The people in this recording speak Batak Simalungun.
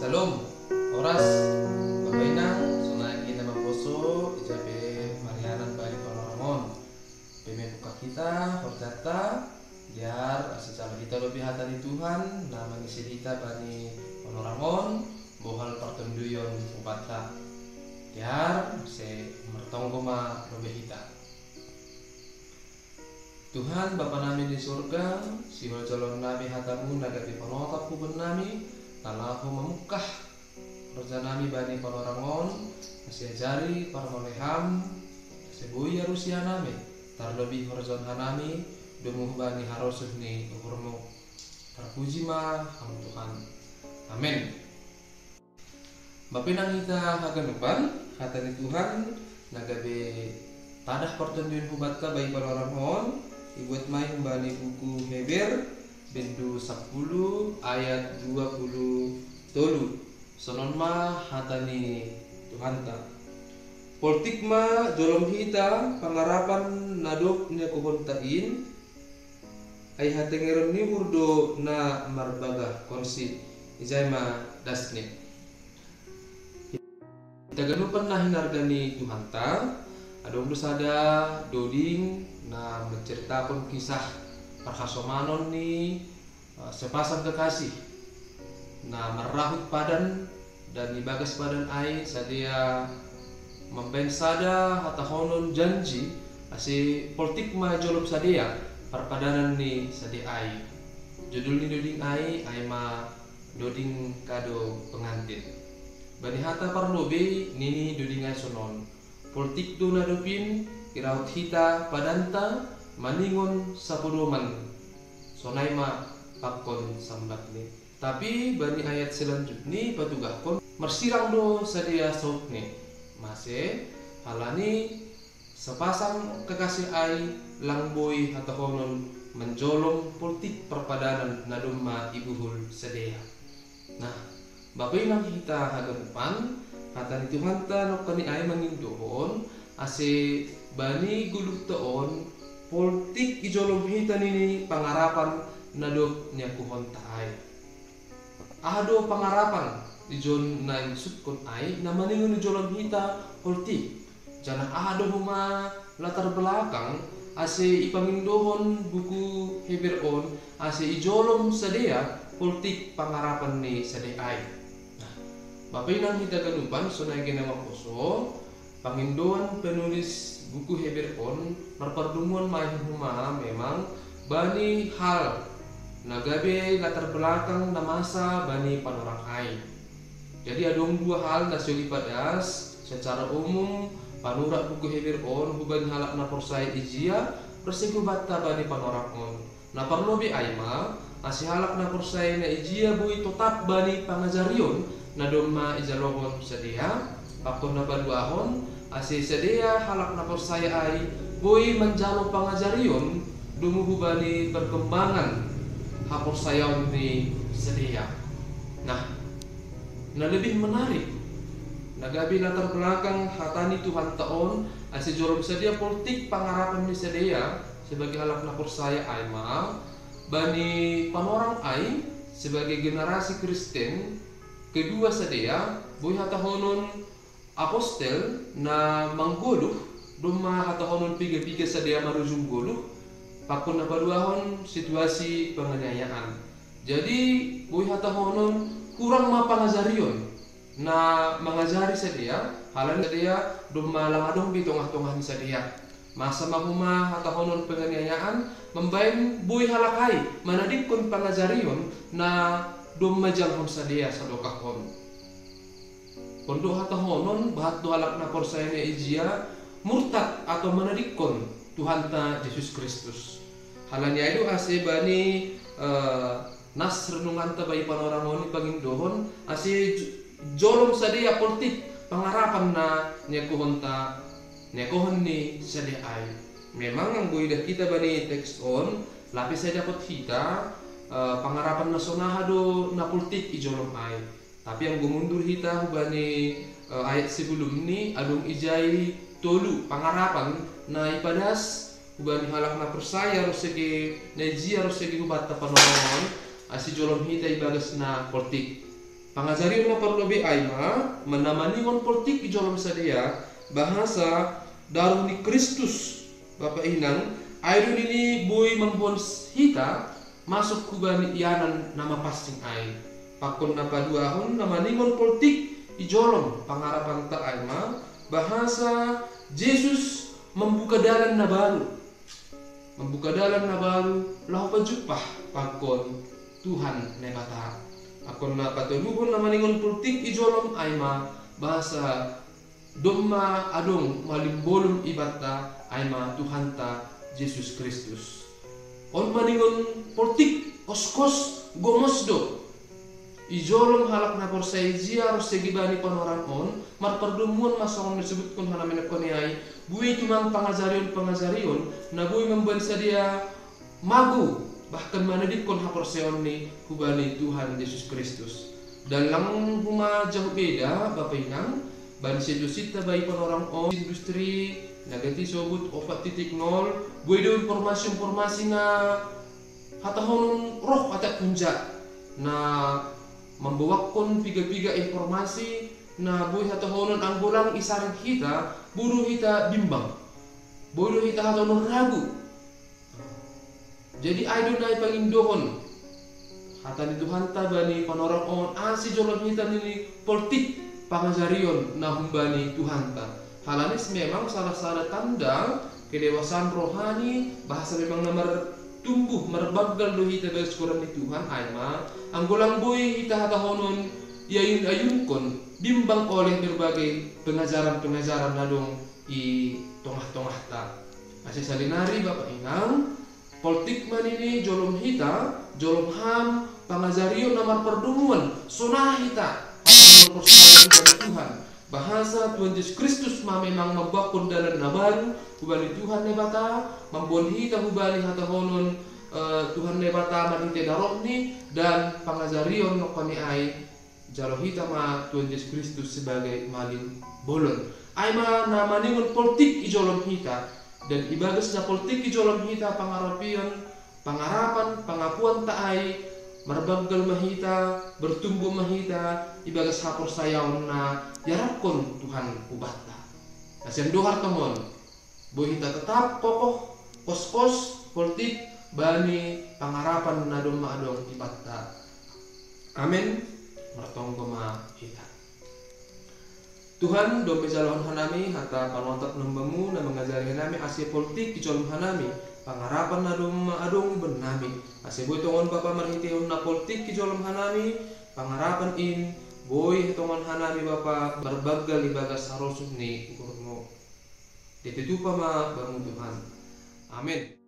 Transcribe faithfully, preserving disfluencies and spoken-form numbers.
Shalom. Oras, Bapa Inang, sonai hita maposo, ija pe marianan bani panorangon. Pemepuk hita, horjata, diar, ase jalo hita lobi hata ni Tuhan, na mangise hita bani panorangon, bohal partonduyon ubatta. Diar, se martonggo ma lobi hita. Tuhan, Bapa nami ni surga, sihol jolon nami hatamu na gabe panotap huban nami, na laho mamungkah horja nami bani panorangon, ase ajari parmoleham, ase boi arusi hanami, tarlobi horjon hanami, domu bani harosuh ni uhurmu. Tarpuji ma Ham Tuhan. Amen. Bapa Inang hita haganupan, hata ni Tuhan, na gabe tadah partonduyon hubatta bani panorangon, ibuat ma i humbani buku Heber, bindu sampulu ayat dua pulu tolu. Sonon ma hata ni Tuhanta. Poltik ma jolom hita pangarapan na dob niakuhonta in, ai hatengeron ni uhur do na marbagahkonsi. Ijai ma dasni. Hita ganupan na hinarga ni Tuhanta, adong do sada doding na mancaritahon kisah parhasomanon ni, eh, sepasang kekasih na marrahut padan, dan ibagas padan ai sidea mambahen sada hatahonon janji, ase poltik ma jolom sidea parpadanan ni sidea ai. Judul ni doding ai, ai ma Doding Kado Pengantin. Bani hata parlobei nini doding ai sonon: Poltik do na dob in irahut hita padanta maningon sapodoman, sonai ma pangkon sambatni. Tapi bani ayat selanjutni patugahkon marsirang do sidea sautni. Mase? Halani sepasang kekasih ai lang boi hatahonon manjolom poltik parpadanan na domma ibuhul sidea. Nah, Bapa Inang hita haganupan, hata ni Tuhanta nongkani ai mangindohon, ase bani goluhta on, poltik ijolom hita nini pangarapan na dob niakuhonta ai. Aha do pangarapan ijon na imaksudkon ai na maningon ijolom hita poltik? Janah aha do homa latar belakang ase ipangindohon buku Heber on ase ijolom sidea poltik pangarapan ni sidea ai? Nah, Bapa Inang hita ganupan, sonai gena maposo, pangindoan penulis buku Heber on marpardungon ma i homa memang bani hal na gabe latar belakang na masa bani panorang ai. Jadi adong dua hal na sihol ipadas secara umum panurat buku Heber on hubani halak na porsaya ijia ronsi hubatta bani panorang on. Na parlobei ai ma, ase halak na porsaya na ijia boi totap bani pangajarion na domma ijalohon sidea. Pangkon na paduahon, ase sidea halak na porsaya ai boi manjalo pangajarion domu hubani perkembangan haporsayaon ni sidea. Nah, na lebih menarik, na gabe latar belakang hata ni Tuhanta on ase jolom sidea poltik pangarapan ni sidea sebagai halak na porsaya ai ma, bani panorang ai sebagai generasi Kristen, kedua sidea boi hatahonon apostel na manggoluh, domma hatahonon piga-piga sidea marujung goluh. Pangkon na paduahon, situasi penganiayaan. Jadi boi hatahonon hurang ma pangajarion na mangajari sidea, halani sidea domma lang adong be tongah-tongah ni sidea. Masa ma homa hatahonon penganiayaan mambahen boi halak ai manadingkon pangajarion na domma ijalohon sidea sadokah on. Pondok hatahonon, bahat do halak na porsaya na ijia murtad atau manadingkon Tuhanta Jesus Kristus. Halani ai do ase bani, eh, nas renunganta bani panorang on ipangindohon ase j-, jolom sidea poltik pangarapan na niakuhonta, niakuhon ni sidea ai. Memang anggo idah hita bani teks on, lape sai dapot hita, eh, pangarapan na sonaha do na poltik ijolom ai. Tapi anggo mundur hita hubani, eh, ayat sebelumni, adong ijai tolu pangarapan na ipadas hubani halak na porsaya ronsi ge, na ijia ronsi ge hubatta panorang on, ase jolom hita ibagas na poltik. Pangajarion na parlobei ai ma, na maningon poltik i jolom sidea, bahasa daroh ni Kristus, Bapa Inang, ai do nini boi mamboan hita masuk hubani ianan na mapansing ai. Pakon na paduahon, na maningon poltik i jolom pangarapanta ai ma, bahasa Jesus membuka dalan na baru. Membuka dalan na baru laho pajumpah pakon Tuhan Naibata. Pakon na patoluhon, na maningon poltik i jolom ai ma, bahasa domma adong malimbolon ibanta ai ma Tuhanta Jesus Kristus. On maningon poltik koskos, gomos do. I jolom halak na porsaya i jia ronsi bani panorang on, marpardomuan ma songon na sibutkon hanami nangkon i ai, boi tumang pangajarion-pangajarion na boi mamboan sidea mago, bahkan manadingkon haporsayaonni hubani Tuhan Jesus Kristus. Ndang huma jauh beda, Bapa Inang, bani situasionta bani panorang on, industri, na ganti sobut opat titik nol, boi do informasi-informasi na hatahonon roh atap punja, na mamboakkon piga-piga informasi, na boi hatahonon anggo lang isaring hita, boi do hita bimbang. Boi do hita hatahonon ragu. Jadi ai do na pangindohon hata ni Tuhanta bani panorang on, asi jolom hita nini poltik pangajarion na humbani Tuhanta. Halani memang salah sada tanda kedewasaan rohani, bahasa memang na martumbuh, marbanggal do hita bagas goran ni Tuhan, ai ma anggo lang boi hita hatahonon iayun-ayunkon, bimbang oleh berbagai pengajaran-pengajaran na adong i tongah-tongahta. Asi salinari, Bapa Inang, poltik ma nini jolom hita, jolom ham, pangajarion na marpardomuan, sonang hita, hatahonon porsaya hubani Tuhan. Bahasa Tuhan Jesus Kristus ma memang mamboakkon dalan na baru hubani Tuhan Naibata, mamboan hita hubani hatahonon, eh, Tuhan Naibata marhite darohni, dan pangajarion nangkon i ai, jalo hita ma Tuhan Jesus Kristus sebagai malimbolon. Ai ma na maningon poltik i jolom hita, dan ibagas na poltik i jolom hita pangarapion, pangarapan, pangakuanta ai, marbanggal ma hita, bertumbuh ma hita ibagas haporsayaon na iarapkon Tuhan hubanta. Na sian dohar tongon, boi hita tetap kokoh, koskos, poltik, bani pangarapan na domma adong ibanta. Amen. Martonggo ma hita. Tuhan, domma ijalahon hanami hata panotap ni Bamu na mangajari hanami, ase poltik i jolom hanami pangarapan na domma adong bennami. Ase boi tongon Bapa marhitehon na poltik i jolom hanami pangarapan in, boi tongon hanami Bapa marbanggal ibagas harosuh ni uhurMu. Ditutupa ma Bamu Tuhan. Amen.